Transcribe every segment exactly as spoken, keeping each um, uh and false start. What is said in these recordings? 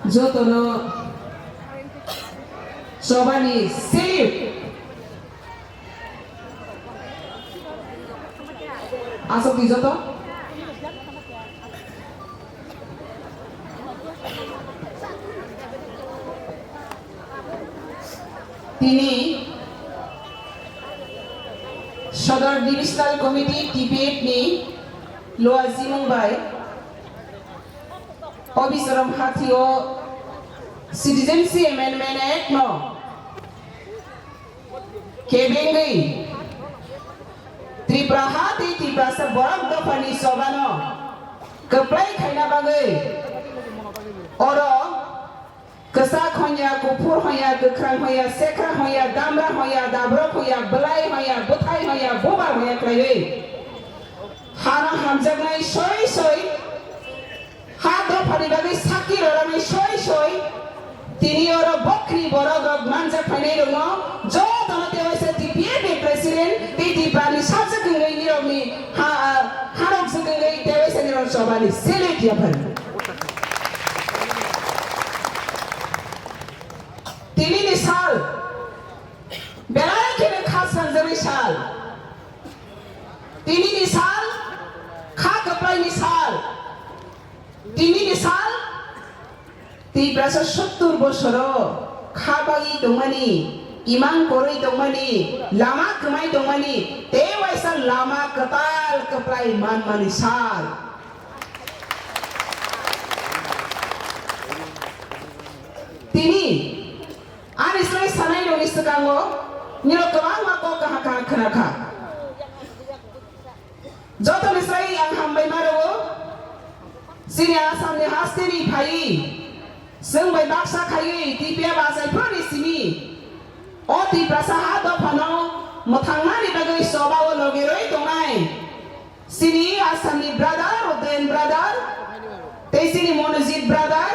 Jotono chobani salute. Aswk di joto. Tini Sodor Divisional Committee T P F ni Loa Zimung bai Obisorom hathio Citizenship Amendment Act no kebengwi Tripura ha tei Tiprasa borok dophani chobano kwplai khaina bagwi oro kwchak hoya, kuphur hoya, kwkhrang hoya, sekra hoya, damra hoya, dabrok hoya, bwlai hoya, bwthai hoya, bubar hoya khlaiwi hano hamjaknai soi soi, ha dophani bagwi sakki rwrwknai soi soi, tini oro bokhni borok rok manjak phainai rokno jotono tewaisa T P F ni president tei Tiprani sajwk wngwi nirokni ha, ah, hanok swk wngwi tewaisa nirok chobani salute yaphan. Tini ni sal belai kheno kha swngjagwi sal. Tini ni sal kha kwplai ni sal. Tini ni sal Tiprasa sottur bosoro kha bagwi tongmani, imang korwi tongmani, lama kwmai tongmani, tei waisa lama kwtal kwplai manmani sal. Tini ani slai sanai rokni swkango nirok kwbangma kok kaha kaha khna kha. Jotoni sai ang hambai ma rwo. Chini Assam ni hasteni phaiwi chwng bai baksa khaiwi T P F achai phuruni simi o Tiprasa ha dophano mwthangmani bagwi choba o logi rwi tongnai chini Assam ni brother, Udayan brother, tei chini Monojit brother,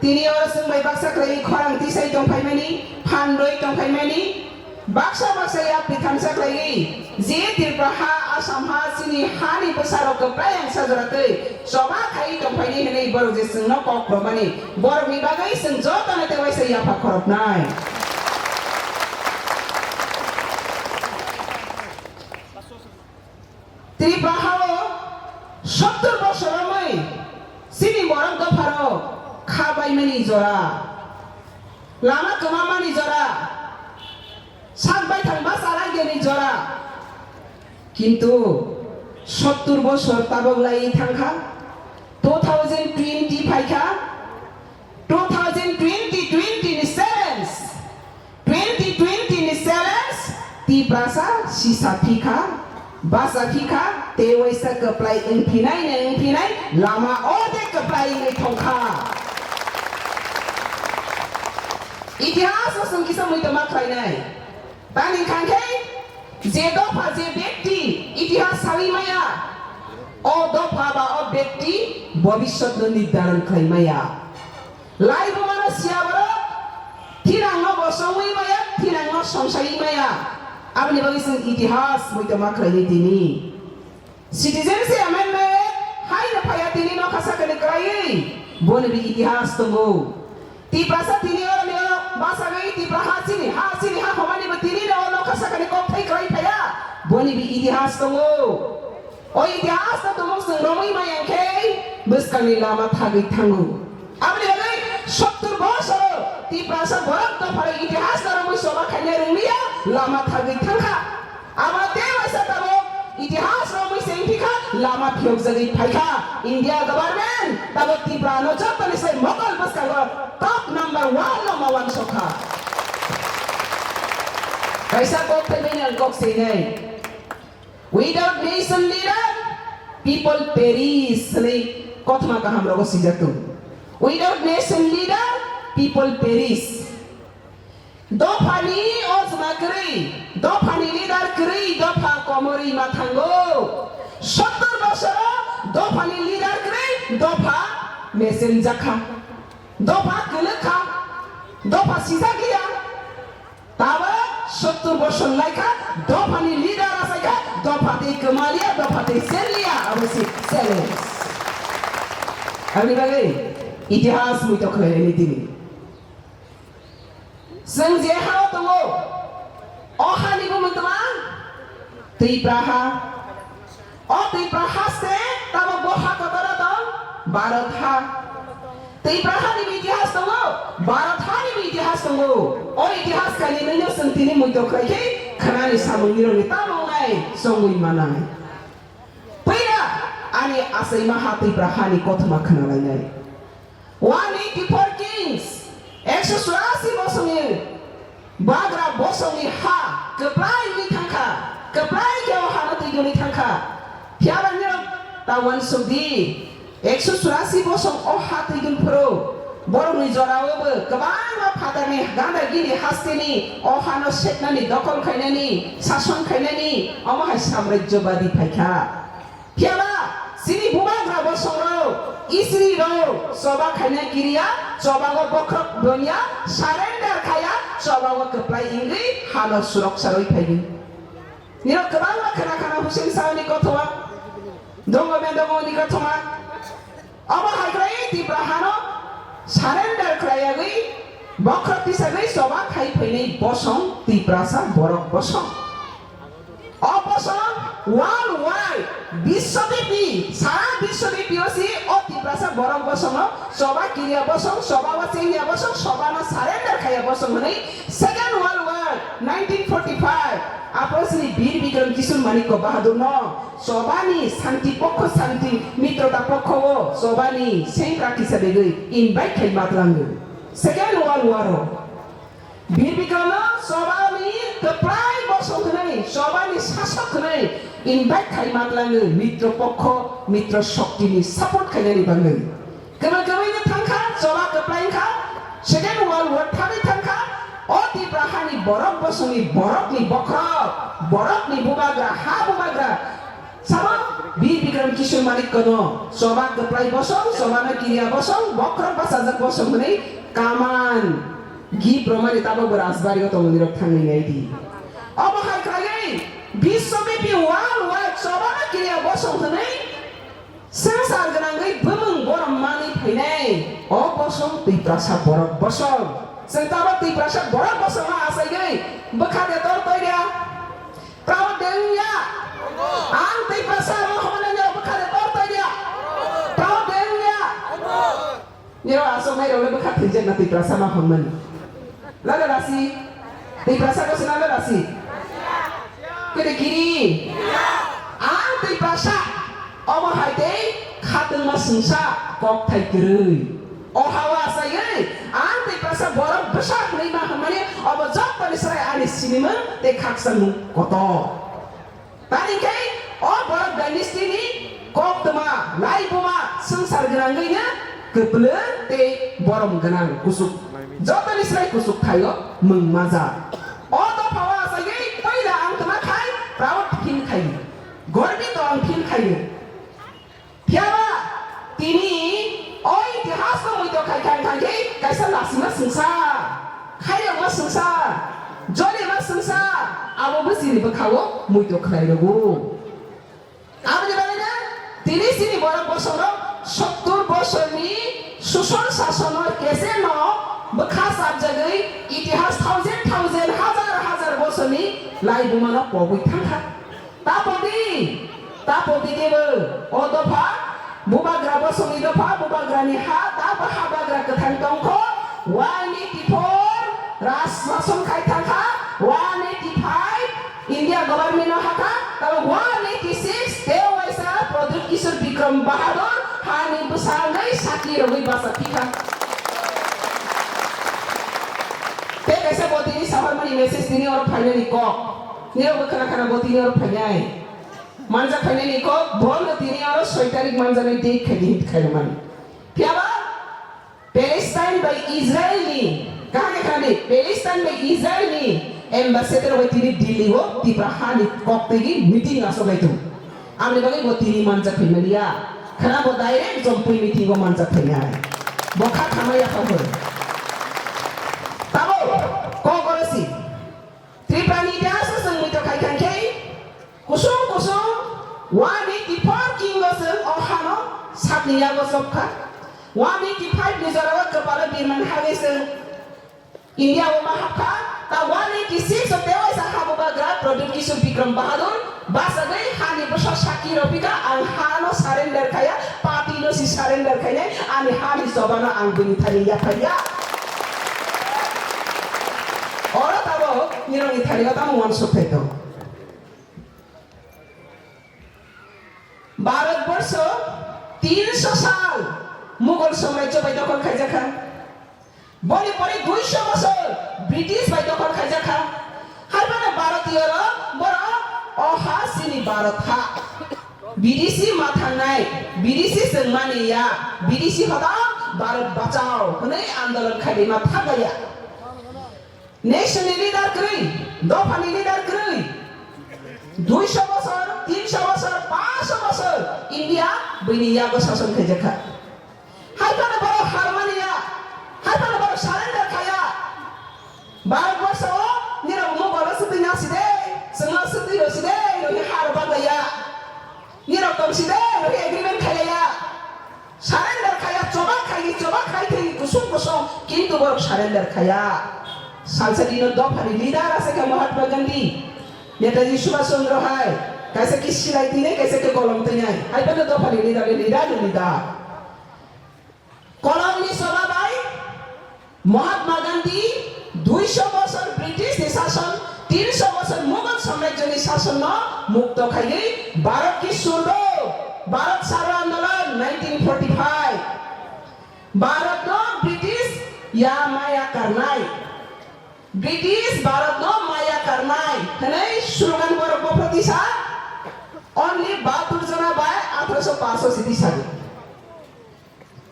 tini oro chwng bai baksa khwlaiwi khorang tisai tongphaimani, phan rwi tongphaimani. Baksa baksa yapri thansa khlaiwi, je Tripura ha, Assam ha, chini hani bwsarok kwplai ang sajora twi choba khaiwi tongphaini hwnwi borok je chwngno kok rwmani, borokni bagwi chwng jotono tei waisa yapha khoroknai. Tripura hao sottur bosor romwi chini borok dopharok kha baimani jora, lama kwmamani jora, sak baithang basa raideni jora. Kintu sottur bosor tabok lai thangkha, two thousand twenty phaikha, two thousand twenty, twenty ni challenge, twenty twenty ni challenge, Tiprasa sisa phikha, basa phikha, tei waisa kwplai wngphinai ni wngphinai, lama orde kwplai wngwi thongkha. Itihas o chwng kisa muitoma khlainai. Tani khankhe je dopha je bekti itihas sawi maya, o dopha ba o bekti bobishyot no nirdharon khlai maya. Laibuma no siya borok, thinang no bo songwi maya, thinang no songsaiwi maya. Aboni bagwi chwng itihas muitoma khlainai tini. Citizenship Amendment haino phaiya tini nokha sakani kwraiwi, boni bo itihas tongo. Tiprasa tini oro ni oro bachagwi Tipra ha chini, ha chini ha homani bo tini oro nokha sakani kokthai kwrai phaiya, boni bo itihas tongo. O itihas no tumung chwng romwi maya khe bwskangni lama thagwi thango. Aboni bagwi sottur bosoro Tiprasa borok dopharo itihas no romwi choba khaina rwngliya, lama thagwi thangkha. Abo tei waisa tabuk itihas romwi se wngphi kha, lama phiyokjagwi phai kha. India government tabuk Tripura no joto ni sai mokol bwskango top number one no ma wansok kha. Kaisa kok thaibai ni ang kok seinai. Without nation leader, people perish hwnwi kothoma kaham rogo swijak tongo. Without nation leader, people perish. Dophani ojma kwrwi, dophani leader kwrwi, dopha komorwi ma thango. Sottor bosoro dophani leader kwrwi, dopha mesenjakha. Dopha kwlwkha. Dopha sijakliya. Tabuk sottor bosor laikha, dophani leader achaikha, dopha tei kwmaliya, dopha tei serliya, abo se challenge. Aboni bagwi Itihas muitok khlainani tini. Chwng je hao tongo, o hani bumung tma? Twipra ha. O Twipra haste tamo bo ha kotoro tong? Bharat ha. Twipra hani itihas tongo, Bharat hani itihas tongo. O itihas kainwi no chwng tini muitok khlai khe khwnani samung nirokni tamo wngnai chongwi manai. Puila ani achaima ha Twipra hani kothoma khwnalainai. One eighty four kings, ekso churasi bosongni bagra bosongni ha kwplai wngwi thangkha, kwplai khe o hano twi gwnwi thangkha. Phiya ba nirok ta uansuk di, ekso churasi bosong o ha twi gwn phuru borokni jorao bo kwbangma phatarni gandagini hasteni o hano seknani, dokhol khainani, sason khainani omo hai samrajyobadi phaikha. Phiya ba chini bubagra bosongrok, isrwirok choba khaina kiriya, chobago bokhok donya, surrender khaya, chobago kwplai wngwi hano surok sarwi phaiwi. Nirok kwbangma khwna khana Hussein Sahni kothoma, Dongo Mendongoni kothoma. Omo hai khlai Tipra hano surrender khlaiwi bokhok tisagwi choba khai phainai bosong Tiprasa borok bosong. O bosong world wide, biswobyapi, sara biswobyapi o si o Tiprasa borok bosongno choba kiriya bosong, choba o chengya bosong, choba no surrender khaiya bosong hwnwi Second World War nineteen forty-five aphuru sini Bir Bikram Kishore Manikya Bahadur no chobani santi pokho, santi mitrota pokho o chobani sengkrak kisa begwi invite khai matlango. Second World War o Bir Bikramno chobani kwplai bosong hwnwi, chobani sasok hwnwi invite khai matlango, mitro pokho, mitro shoktini support khainani bagwi. Kwbang kwbangno thangkha, choba kwplai wngkha, Second World War thangwi thangkha, o Tipra hani borok bosongni, borokni bokhorok, borokni bubagra, ha bubagra, Sabo Bir Bikram Kishore Manikya no choba kwplai bosong, choba no kiriya bosong, bokhorok bachajak bosong hwnwi kaman gift romani tabok bo Rajbari o tongo nirok thangwi nai di. Obo hai khlaiwi biswobyapi world wide choba no kiriya bosong hwnwi swngchar gwnangwi bumung borom manwi phainai o bosong Tiprasa borok bosong. Chwng tabok Tiprasa borok bosong no achaigwi bwkha de tor toiya. Proud de wngya? Ang Tiprasa rok hwnmani nirok bwkha de tor toiya. Proud de wngya? Nirok aswk nai rok le bwkha thwijak na Tiprasa ma hwnmani. Lada lasi. Tiprasa ko sina lada lasi. Kede giri. Ang Tiprasa. Omo hai tei khatungma swngsa kokthai kwrwi. O hawa asaiwi, ang Tiprasa borok bwsa hwnwi ma hwnmani obo jottoni srai ani sinimung tei khakchangmung kotor. Tani khe o borok dynasty ni koktwma, laibuma, swngchar gwnangwino kwplwng tei borom gwnang kuchuk. Jottoni srai kuchuk thaio mung majak. O dophao asaiwi puila ang twma khai proud feel khaio. Gorbito ang feel khaio. Phiya ba tini o itihas no muitok khai khai khai khe kaisa lasima swngsa, khairokma swngsa, jolima swngsa, abo bwsini bwkhao muitok khlai rwgo. Aboni bagwi no tini chini borok bosongrok sottur bosorni suson sasono kese no bwkha chapjagwi itihas thousand thousand, hazar hazar bosorni laibumano pogwi thangkha. Tapodi, tapodi kebo o dopha, bubagra bosongni dopha, bubagrani ha, tabo habagra kwthang tongkho, one eighty four, Raj sason khai thangkha, one eighty five, India government no hakha, tabo one eighty six, tei waisa Pradyut Kishore Bikram Bahadur, hani bwsangwi saki rogwi basa thikha. Tei kaisa botini saharmani message tini oro phainani kok. Nirok bwkhana khana botini oro phainai. Manjak phainani kok, bono tini oro soi tarik manjaknai date khaidi hit khairokmani. Phiyaba Palestine bai Israel ni, kaham khe khani, Palestine bai Israel ni ambassador bai tini Delhi o Tipra hani kok twi meeting asok lai tongo. Amni bagwi bo tini manjak phaimani ya. Khana bo direct jompui meeting o manjak phainai. Bo kha khamai ya kha hor. Tabo kok oro si. Tripura ni itihas o chwng muitok khai khan khe, kusung kusung one eighty four king o chwng o hano sakni yago chopkha. One eighty five ni jora o kwpalo birman hagwi chwng India o ma hapkha, ta one eighty six o tewaisa habubagra Pradyut Kishore Bikram Bahadur bachagwi hani bwsa sakki rw phikha, ang hano surrender khaiya, party no si surrender khainai, ani hani choba no ang bini thani yaphaiya. Oro tabok nirokni thani o tamo uansuk phai tong. Bharatborsho tinsho sal Mughal samrajyo bai dokhol khaijakha. Boni pore duisho bosor British bai dokhol khaijakha. Haiphano Bharatiyo rok borok o ha chini Bharat ha. Bidesi ma thangnai, Bidesi chwng mani ya, Bidesi hodang Bharat bachao hwnwi andolon khailima thangkha ya. Nation ni leader kwrwi, dopha ni leader kwrwi. Duisho bosor, tinsho bosor, pansho bosor India bini yago sason khaijakha. Haiphano borok harmani ya, haiphano borok surrender khaya. Bharat borsho o nirok Mughal o swtwi nasi de, chwngno swtwi rw si de, rw hi har bagwi ya. Nirok tong si de, rw hi agreement khailaiya. Surrender khaya, choba khai, choba khai thai kusung kusung, kintu borok surrender khaya. Salsa dino dophani leader ase khe Mahatma Gandhi, Netaji Subhash Chandra hai, kaisa khe silai twi nai, kaisa khe kolom twi nai. Hai phano dophani leader, leader, leader. Kolomni choba bai Mahatma Gandhi duisho bosor British ni sason, tinsho bosor Mughal samrajyo ni sason no mukto khaiwi Bharat ki surdo, Bharat Chharo Andolon nineteen forty-five. Bharat no British ya maya karnai. British Bharat no maya karnai hwnwi slogan borok bophro tisa, only bahatur jona bai atharoso pash o sidi sadi.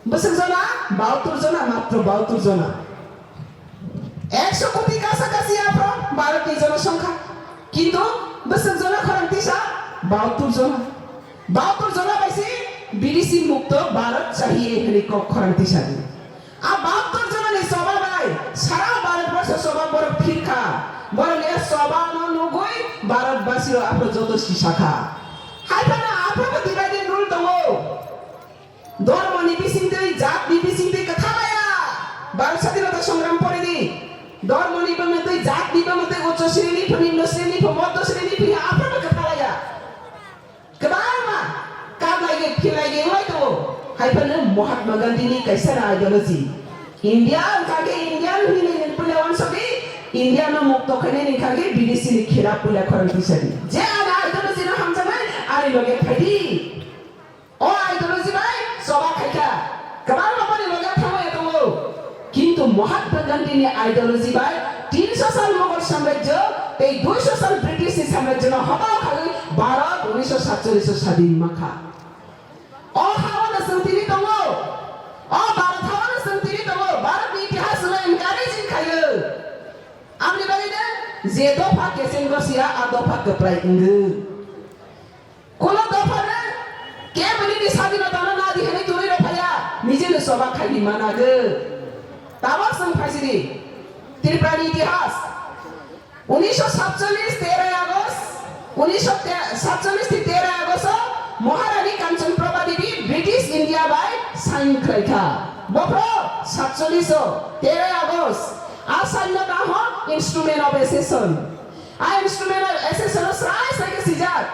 Bwswk jona? Bahatur jona, matro bahatur jona. Ekso koti kasa kasi aphro Bharat ni jonosongkha. Kintu bwswk jona khorang tisa? Bahatur jona. Bahatur jona bai se Bidesi mukto Bharat chahiye hwnwi kok khorang tisa di. A bahatur jona ni choba bai sara Bharat borsho choba borok phirkha. Borok ni choba no nugwi Bharat basi rok aphro joto sisakha. Hai phano aphro bo divide and rule tongo. Dhormoni bisingtwi, jatni bisingtwi kwthalaya. Bharat Sadhinota Songram pore di. Dhormoni bwmwtwi, jatni bwmwtwi, uccho sreni pho, nimno sreni pho, modhyo sreni pho, aphano kwthalaya. Kwbangma kablaiwi, philaigwi wngwi tongo. Hai phano Mahatma Gandhini kaisa ideology. India wngkha khe Indian hinwi nwng puila uansukdi, India no mukto khainani wngkha khe Bidesi ni khilap puila khorang tisadi. Je ani ideology no hamjaknai, ani loge phaidi. O ideology bai choba khaikha, kwbangma boni loge thangwi tongo. Kintu Mahatma Gandhi ni ideology bai tinsho sal Mughal samrajyo tei duisho sal British ni samrajyo no hotao khaiwi Bharat unisho satchollish o sadin mankha. O ha-o no chwng tini tongo, o Bharat ha-o no chwng tini tongo, Bharat ni itihas no encouraging khaio. Amni bagwi no je dopha kecheng gosiya, a dopha kwplai wngo. Kuno dophano kebo nini sadinota no nadi hwnwi twi rw phaiya, nijino choba khaidi manago. Tabok chwng phaisidi Tripura ni itihas. Unisho satchollish terai August, unisho satchollish ni terai August o Maharani Kanchan Prabha Devi British India bai sign khlaikha. Bophro satchollish o terai August a sign no kaham instrument of accession. A instrument of accession o srai srai khe swijak,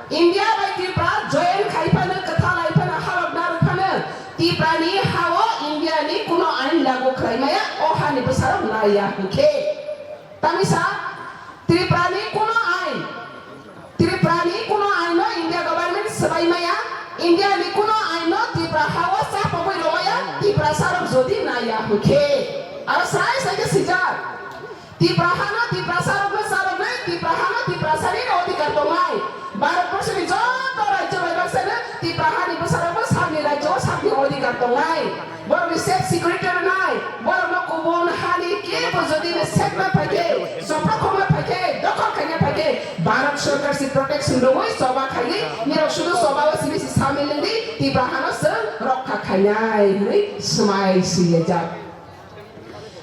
India bai Tripura join khai phano, kwthalai phano, halok narwk phano, Tripura ni ha-o India ni kuno ain lagu khlai maya, o hani bwsarok naiya hwnkhe. Tamisa Tripura ni kuno ain, Tripura ni kuno ain no India government swbai maya, India ni kuno ain no Tripura ha-o chapogwi rw maya, Tiprasarok jodi naiya hwnkhe. Aro srai srai khe swijak. Tipra hano Tiprasa rokno chaloknai, Tipra hano Tiprasani odhikar tongnai. Bharat borsoni joto rajyo bai baksano Tipra hani bwsarokno sakni rajyo o sakni odhikar tongnai. Borokni self security rwnai, borokno kubun hani kebo jodi no sekna phaikhe, sophra khokna phaikhe, dokhol khaina phaikhe, Bharat sorkar si protection rwui choba khaiwi, nirok sudu choba o simi si samil wngdi, Tipra hano chwng rokha khainai hwnwi swmai swiyajak.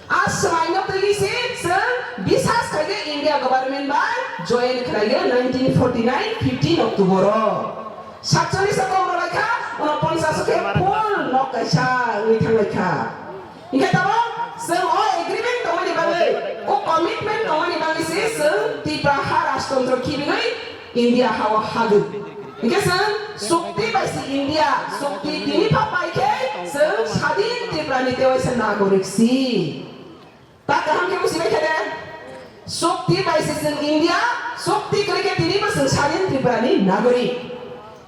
A swmaino twi se chwng bisas khaikhe India government bai join khlaio nineteen forty nine fifteen October o. Satchollish o kok rwlaikha, Unoponchas khe full nok kaisa wngwi thanglaikha. Hinkhe tabok chwng o agreement tongmani bagwi, o commitment tongmani bagwi se chwng Tipra ha rajtontro khibigwi India ha-o hagwi. Hinkhe chwng chukti bai se India, chukti tini pha pai khe chwng sadin Tripura ni tewaisa nagorik si. Ta kaham khe bujibai khe de? Chukti bai se chwng India, chukti kwrwi khe tini bo chwng sadin Tripura ni nagorik.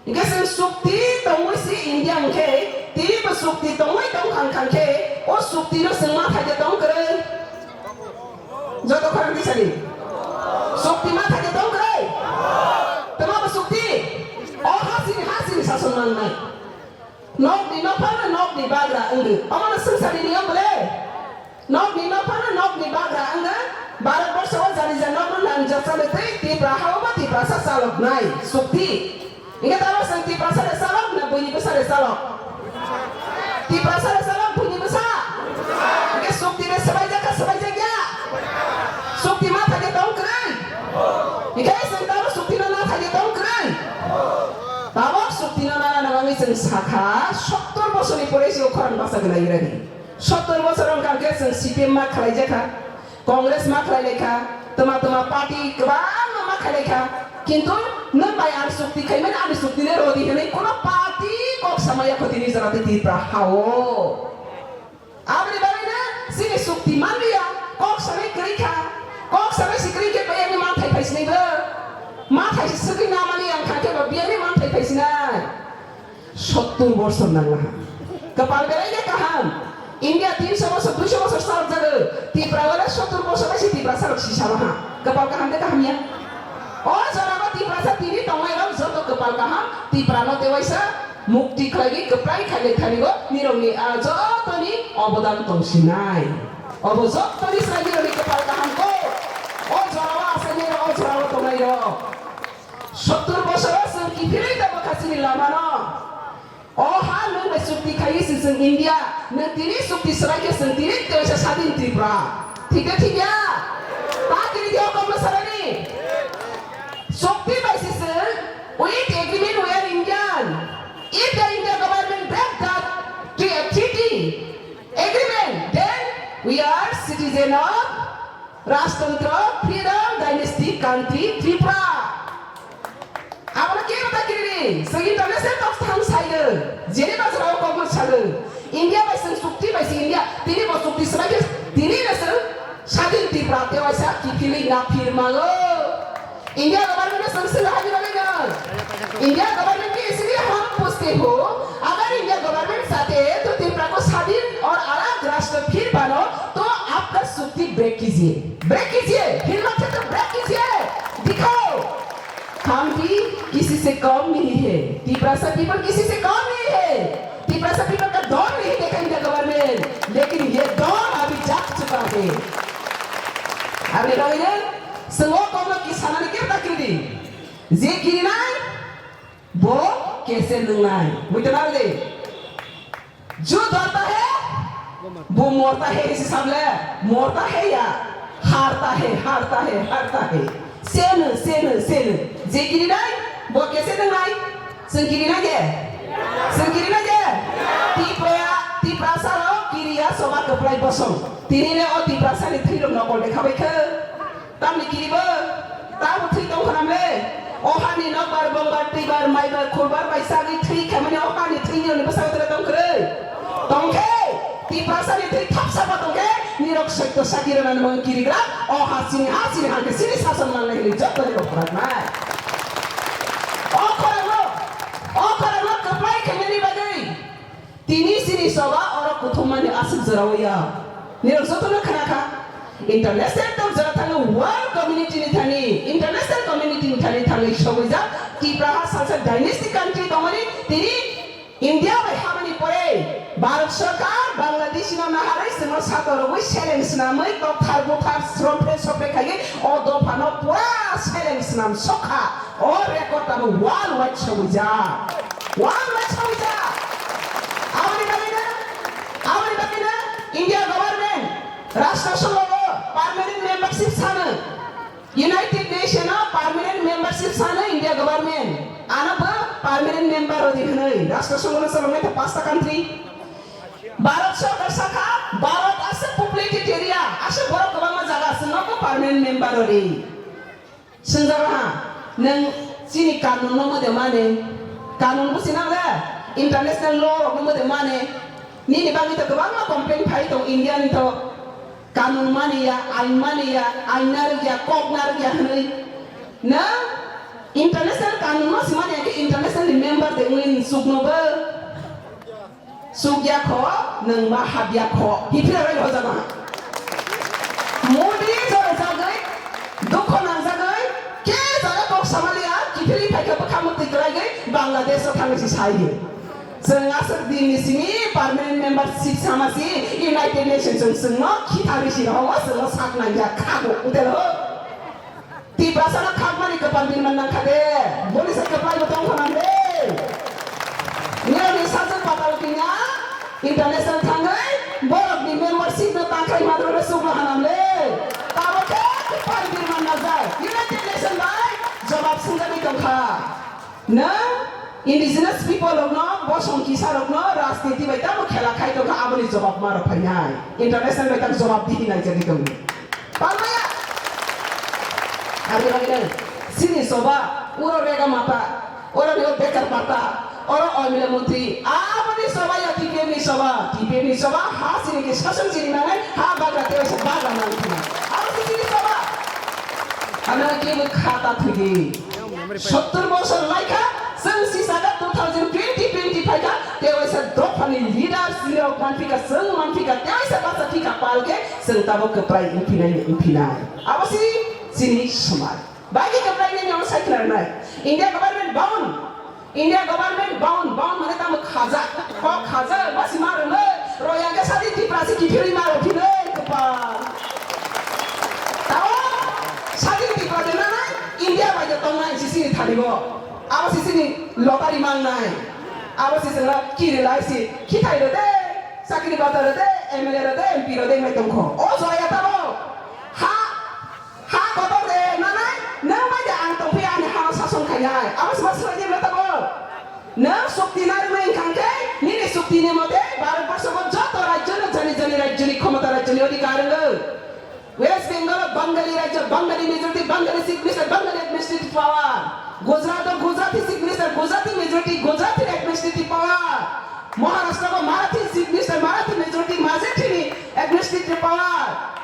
Hinkhe chwng chukti tongwi se India hwnkhe, tini bo chukti tongwi tong khang khang khe, o chukti no chwng ma thai de tong kwrwi? Joto khorang tisani. Chukti ma thai de tong kwrwi? Tama bo chukti? O hasini, hasini sason mangnai. Nokni nophangno nokni bagra wngwi. Omono swngcharni niyom bole? Nokni nophangno nokni bagra wngwi. Bharat borsho o jani ja nokno nangjak chalwi twi Tipra ha-o bo Tiprasa chaloknai. Chukti. Hinkhe tamo chwng Tiprasa de chalok na buini bwsa de chalok? Tiprasa de chalok buini bwsa? Hinkhe chukti de swbaijak kha swbaijak ya? Chukti ma thai de tong kwrwi? Hinkhe chwng tamo chukti no na thai de tong kwrwi? Tabok chukti no nana nangwi chwng sakha, sottor bosorni pore se o khorang baksa gwnai radi. Sottor bosor wngkha khe chwng C P M ma khlaijakha, Congress ma khlailaikha, tma tma party kwbangma ma khlailaikha. Kintu nwng bai ang chukti khaimani, ani chukti le rodi hwnwi kuno party kok samaya khotini jora tei Tipra ha-o. Aboni bagwino chini chukti manliya, kok sanai kwrwi kha, kok sanai si kwrwi khe bayani manthai phaisinai bo, manthai si swgwi namani ang kha khe bo biyani manthai phaisinai. Sottur bosor nanglaha. Kwpal belai khe kaham. India tinsho bosor, duisho bosor salok jago. Tipra wale sottur bosor bai si Tiprasa rok sisalo ha. Kwpal kaham de kaham ya? O jora bo Tiprasa tini tongnai rok joto kwpal kaham. Tipra no tewaisa mukti khlaigwi kwplai khailai thani go nirokni a jotoni obodan tongsinai. Obo jotoni sai nirokni kwpal kaham ko. O jora o asaini rok o jora o tongnai rok. Sottur bosoro chwng kiphilwi tongo kha chini lamano. O ha nwng bai chukti khaiwi se chwng India, nwng tini chukti swrai khe chwng tini teisa sadin Tripura. Thik de thik ya? Ta tini tei o kokno sarani. Chukti bai se chwng, with agreement we are Indian. If the India government break that tre-, treaty, agreement, then we are citizen of Rajtantro, freedom, dynasty, country, Tripura. Abono kebo ta kiriri, chwng international talks thang sayo, jene bajra o kokno sago. India bai chwng chukti bai se India, tini bo chukti swbai khe, tini no chwng sadin Tripura tewaisa kiphilwi naphir mago. India government no chwng swngha ni bagwi no. India government ni isliye hum puchte ho, agar India government chahte to Tripura ko sadin aur alag rashtra phir bano, to aapka chukti break kijiye. Break kijiye, himmat hai to break kijiye. Dikhao. हम भी किसी से कम नहीं है, तिपरासा पीपल किसी से कम नहीं है, तिपरासा पीपल का दम नहीं देखा इनका गवर्नमेंट, लेकिन ये दम अभी जाग चुका है। Aboni bagwi no chwng o kokno ki sanani kebo ta kiridi. Je kirinai, bo kese nwngnai. Muitu narwdi. जो डरता है, वो मरता है, इसी सामने मरता है या हारता है, हारता है, हारता है। Seno, seno, seno. Je kirinai, bo kese nwngnai. Chwng kirinai de? Chwng kirinai de? Tipraya, Tiprasa rok kiriya soba kwplai bosong. Tini le o Tiprasa ni thwi rok nokol de khabai khe. Tamni kiribo, tamo thwi tong khna mle? O hani nokbar, bongbar, twibar, maibar, khulbar bai sagwi thwi khaimani o hani thwini rokni bwskango tere tong kwrwi? Tong khe, Tiprasa ni thwi thapsa bo tong khe, nirok soito saki rwnani mung kirigra, o ha chini ha, chini ha khe chini sason mangnai hwnwi joto nirok khwraknai. O khorang no, o khorang no kwplai khaimani bagwi. Tini chini soba oro kuthumani aswk jora o ya. Nirok jotono khna kha. International tok jora thangwi world community ni thani, international community ni thani thangwi sogwijak Tipra ha salsa dynasty country tongmani tini India bai habani pore Bharat Sarkar Bangladesh no naharwi chwngno satorogwi seleng swnamwi tokthar buthar srompre sopre khaiwi o dophano pura seleng swnam sokha. O record tabuk world wide sogwijak. World wide sogwijak. Aboni bagwino, aboni bagwino India government Rashtra Sabha o permanent membership sano, United Nation o permanent membership sano India government. Ano bo Permanent member rodi hwnwi Rashtra Sangha no choloknai ta pasta country. Bharat sorkar sakha, Bharat aswk populated area, aswk borok kwbangma jaga aswk nogo permanent member rodi. Swngjak ha, nwng chini kanun no mode mane, kanun busi nang le, international law rok no mode mane, nini bagwi to kwbangma complaint phai tong India ni to, kanun mani ya, ain mani ya, ain narwk ya, kok narwk ya hwnwi. Nwng international kanun no si mani ya khe international ni member de wngwi chuk no bo. Sukya kho, nwng ma habya kho. Hiphira bai hoja ma. Modi jora jagwi, dukho nangjagwi, ke jaga kok samaliya, kiphilwi phaikha bwkha mwtwi kwlaigwi, Bangladesh o thangwi si saiwi. Chwng aswk din ni simi permanent membership sama si United Nations chwng chwngno khitharwi si rohongo, chwngno sak nangya khago, hotel ho. Tiprasa no khakmani kwpal birman nangkha de, boni se kwplai bo tongkha nang de. Niyoni sajwk patal kinya international thangwi borok ni membership no tangkhai madro no sukla hanam le. Tabo khe kwpal birman najak. United Nation bai jobab swngjagwi tongkha. Nwng indigenous people rokno, bosong kisa rokno rajniti bai tamo khela khai tongkha, aboni jobab ma rok phainai. International bai tamo jobab dihi nai jagwi tongo. Palmaya. Aboni bagwi nwng sini soba, uro rega mata, oro ni bekar mata, oro oimile montri, aboni soba ya T P M ni soba, T P M ni soba, ha sini ke sasong sini nangai, ha bagra teo se bagra nang thina. Abo sini soba. Ano ke khata thugi. Sottor bosor laikha, chwng sisaka two thousand twenty twenty phaikha, tei waisa dophani leaders ni rok manphika, chwng manphika, tei waisa bacha phika palkhe, chwng tabuk kwplai wngphinai, wngphinai. Abo si chini somaj. Baigi kwplai nini ono sai khwnarnai. India government bound. India government bound, bound mane tamo khaja. Kok khaja, masi ma rwnai. Royang ke sadi Tripura si kiphilwi ma rwphinai, kwpal. Tao, sadi Tripura de nanai, India bai de tongnai sisini thani bo. Abo sisini lottery mangnai. Abo sisini kiri lai si, khithai rwde, chakri bata rwde, M L A rwde, M P rwde, mai tongkho. O joya tamo. Ha, ha kotor de nanai, nang bai de ang tongphi ani hano sason khainai. Abo sima swlai de tamo. Nwng sukti narwknai wngkha khe, nini sukti ni mote Bharat borsho bo joto rajyo no jani jani rajyo ni khomota rajyo ni odhikar wngo. West Bengal o Bangali rajyo, Bangali majority, Bangali chief minister, Bangali administrative power. Gujarat o Gujarati chief minister, Gujarati majority, Gujarati administrative power. Maharashtra o Marathi chief minister, Marathi majority, Marathi ni administrative power.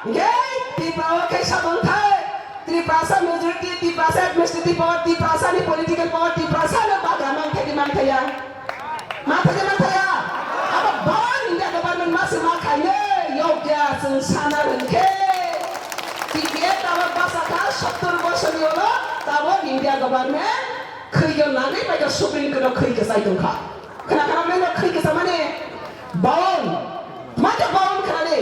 Hingke Tripura o khe sabang thai. Tiprasa majority, Tiprasa administrative power, Tiprasa ni political power, Tiprasa no bagra mangthai di mangthaya. Mangthaya, mangthaya. Abo bang India government masi ma khaine, yokya chwng sana rwngkhe. T P F abo basa kha sottor bosor ni ulo, tabo India government khwio nangwi bai kha Supreme Court o khwi kwchai tongkha. Khna khna meno khwi kwcha mane bang. Mata bang khna de.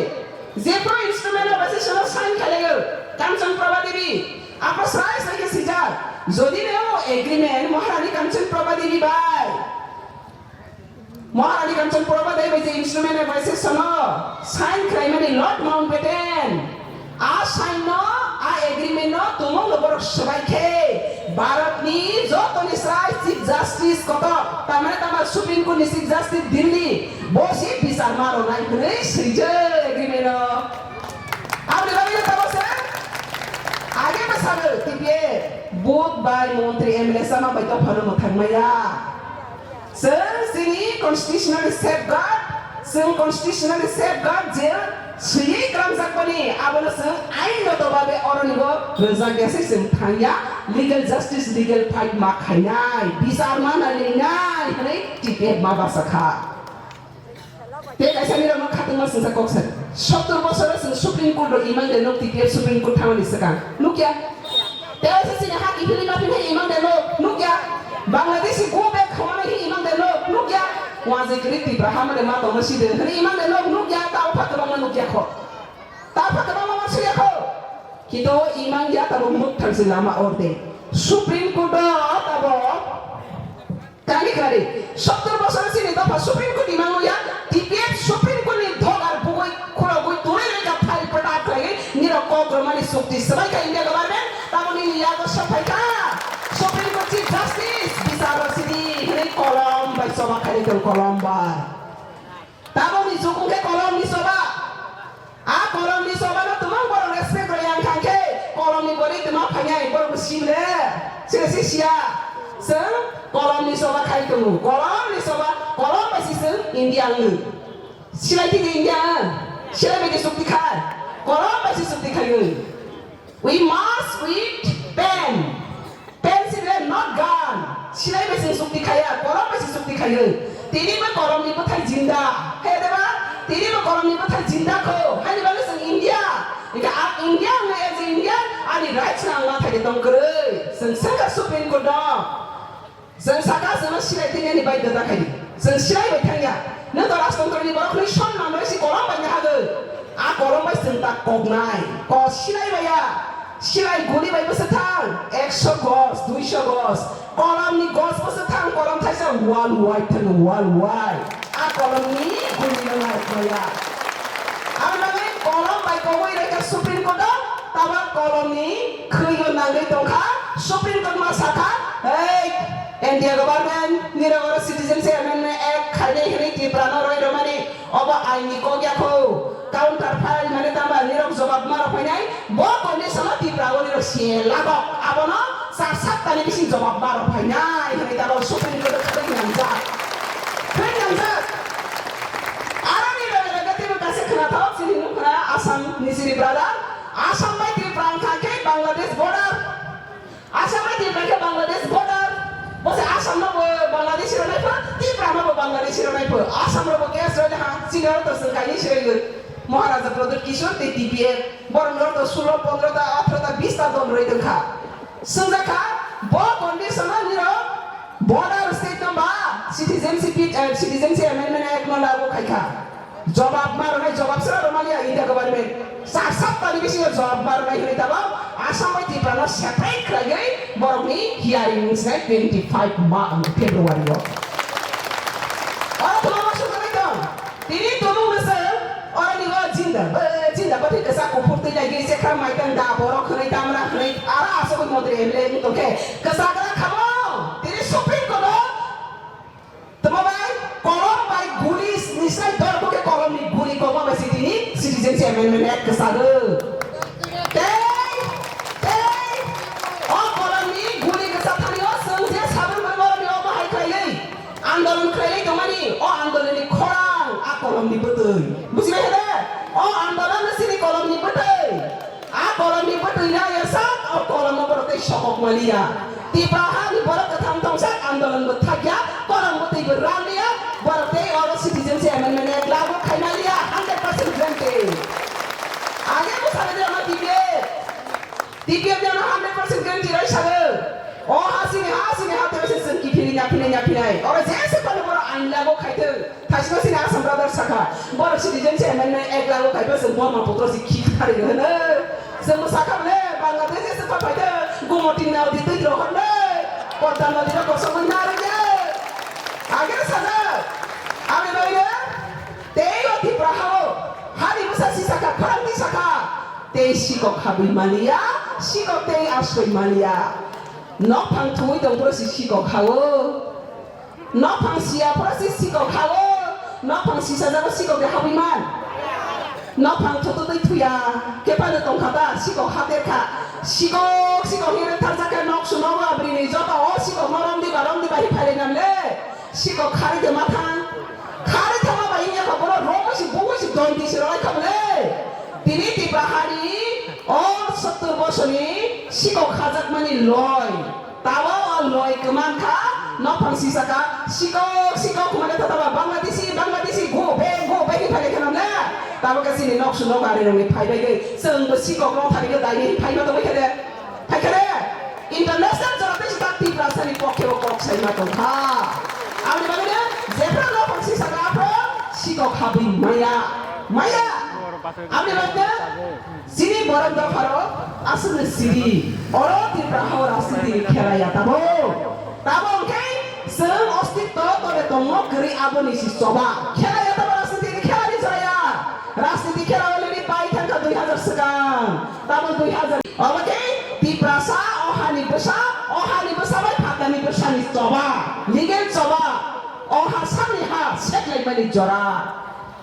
Jepro instrument o baise sono sign khalaio, Kanchan Prabha Devi. Apo sai sai khe sijak. Jodi ne o agreement Maharani Kanchan Prabha Devi bai. Maharani Kanchan Prabha Devi bai je instrument o baise sono sign khlaimani Lord Mountbatten. A sign no, a agreement no tumung no borok swbai khe Bharat ni joto ni srai Chief Justice kotor, tamani tama Supreme Court ni Chief Justice Delhi, bo si bichar ma rwnai hwnwi swijak agreement o. Aboni bagwi no tamo se age bwsano T P F vote bai montri M L A sama bai dophano mwthang maya. Chwng chini constitutional safeguard, chwng constitutional safeguard je swiwi klamjakmani, abono chwng ain goto babe oronibo rwjak ya se chwng thangya, legal justice, legal fight ma khainai, bichar ma nailainai hwnwi T P F ma basa kha. Tei kaisa nirokno khatungma singsa kok sa. Sottor bosoro chwng Supreme Court rok imang de nuk T P F Supreme Court thangmani swkang. Nukya? Tei waisa chini ha kiphilwi ma philwi imang de nuk. Nukya? Bangladeshi go back khomani hi imang de nuk. Nukya? Wajik ri Tipra hamani ma tongma si de. Hwnwi imang de nuk. Nukya? Ta upha kwbangma nukya kho. Ta upha kwbangma ma suya kho. Kito imang ya tabo muk thangsi lama orde. Supreme Court o tabo Tani khari, sottor bosor chini dopha Supreme Court ni mango ya, T P F Supreme Court ni dhogar bugui khurogui turi reka file pata khlai nirok kok romani sukti swbai kha India government, tamo nini yago sophai kha Supreme Court Chief Justice bichar rok sidi hwnwi Kolom bai choba khaidi tong, kolom bai. Tabokni jukung khe kolomni choba. A kolomni choba no twmang borok respect rw yang thang khe kolomni bwrwi twma phainai borok bo sibile. Sile se siya. Chwng kolomni choba khai tongo. Kolomni choba, kolom bai se chwng India wngwi. Silai thidi India, silai bai de chukti khai, kolom bai se chukti khaiwi. We march with pen, pen sile not gun. Silai bai se chukti khaiya, kolom bai se chukti khaiwi. Tini bo kolomni bwthai jinda, khe de ba? Tini bo kolomni bwthai jinda kho, haini bagwi chwng India. Hingkhe ang India wngwi as a Indian, ani rights no ang ma thai de tong kwrwi. Chwng swngkha Supreme Court no. Chwng saka chwngno silai thwinani bai da khaidi. Chwng silai bai thangya. Nwng to rajtantro ni borok hwnwi son manwi si kolom bai nahagwi. A kolom bai chwng ta koknai. Ko silai bai ya. Silai guli bai bwswk thang. Ekso gos, duiso gos. Kolom ni gos bwswk thang, kolom thaisa wall wide thang wall wide. A kolom ni guli no nai maya. Ang bagwi kolom bai kogwi reka Supreme Court o, taba kolom ni khwi no nangwi tongkha. Supreme Court ma sakha, "Hey, India government, nirok oro Citizenship Amendment Act khainai hwnwi Tripura no roi rwmani, obo ain ni kok ya kho, counter file mane tamba nirok jobab ma rw phainai, bo condition o Tripura o nirok se lagok, abono char saptani bising jobab ma rw phainai," hwnwi tabok Supreme Court o khwlai nangjak. Khwlai nangjak. Aroni loge loge teibo kaisa khwnathok chini nukha Assam ni chini brother, Assam bai Tripura wngkha khe Bangladesh border. Assam bai Tripura khe Bangladesh border. Bo se Assam no bo Bangladesh rwnai pho, Tripura no bo Bangladesh rwnai pho. Assam ro bo case rwnai ha, chini oro to chwng kaini siraiwi. Maharaja Pradyut Kishore tei T P F, borok oro to sulo, pondro ta, atharo ta, bis ta dol rwi tongkha. Swngjak kha, bo condition no nirok border state no ba citizenship, eh, Citizenship Amendment Act no lagu khaikha. Jobab ma rwnai, jobab sra rwmaliya India government. Char saptani bisingo jobab ma rwnai hwnwi tabok Assam bai Tripura no separate khlaiwi borokni hearing wngsinai twenty five ma-, February o. Oro tongma ma sukha nai tong. Tini tumung no se oro ni o jinda, eh, jinda bwtwi kwchak kuphur twi nai gwi sekha maitang da borok hwnwi tamra hwnwi ara asogwi montri M L A wng tongkhe kwchak gra khamo. Tini Supreme Court o Tamo bai kolom bai guli ni sai dor bo khe kolom ni guli kokma bai si tini Citizenship Amendment Act kwcharo. Tei, tei, o kolom ni guli kwchak thani o chwng je sabun bai kolom ni o bahai khlaiwi andolon khlaiwi tongmani o andolon ni khorang a kolom ni bwtwi. Bujibai khe de? O andolon no sini kolom ni bwtwi. A kolomni bwtwi no ya sak, o kolomo borok tei sokok maliya. Tipra hani borok kwthang tongsak andolon bo thakya, kolom bwtwi bo ranliya, borok tei oro Citizenship Amendment Act lagu khai maliya, hundred percent guarantee. Age bo sari de ano T P F. T P F de ano hundred percent guarantee rai sago. O hasini, hasini, ha tei se chwng kiphilwi naphilwi naphilwi. Oro jesa kono borok ain lagu khai thung. Thaisima sini Assam brother sakha, borok Citizenship Amendment Act lagu kaiba chwng Brahmaputra si khik thari hwno. Chwng bo sakha bole Bangladesh se pa phaida gumo tingna odi twi rohor le. Podda nodi ro kosok na rwya. Agere sajak. Ami bai re. Tei o Tipra hao. Hani bwsa si sakha, khorang ni sakha. Tei sikok habwi maliya, sikok tei asoi maliya. Nokphang thumwi tong phuru si sikok hao. Nokphang siya phuru si sikok hao. Nokphang sisa jago sikok de habwi man. Nokphang thutu twi thuya. Kepano tongkha ta sikok hater kha. Sikok, sikok hinwi tharjak khe nok su nogo abrini joto o sikok no romdi ba romdi ba hi phailai nam le. Sikok khari de mathang. Khari thangma ba inya kha bono romwi si bugwi si dondi si rwlai kha bole. Tini Tipra hani o sottor bosorni sikok khajakmani loi. Tawa o loi kwman kha, nokphang sisa kha, sikok, sikok hwnmani thotaba, Bangladeshi, Bangladeshi, go back, go back, ni phailai kheno na. Tabo khe chini nok su nok ari rokni phai bai gwi, chwng bo sikok rok thani khe daini phai ma tongwi khe de. Phai khe de, international jora tei si tak Tiprasa ni pokhe o kok sai ma tong kha. Aboni bagwi no, jephru nokphang sisa kha, aphru sikok habwi maya, maya. Aboni bagwi no, Chini borok dopharo aswkno siri, oro Tripura hao rajniti ni khela ya tabo. Tabo hwnkhe chwng ostitto tole tongmo kwrwi aboni si choba. Khela ya tabo rajniti ni khela ni chaya. Rajniti khela already pai thangkha dui hazar swkang. Tabo dui hazar. Obo khe Tiprasa o hani bwsa, o hani bwsa bai phatani Sani choba, legal choba, o ha sani ha seklaimani jora.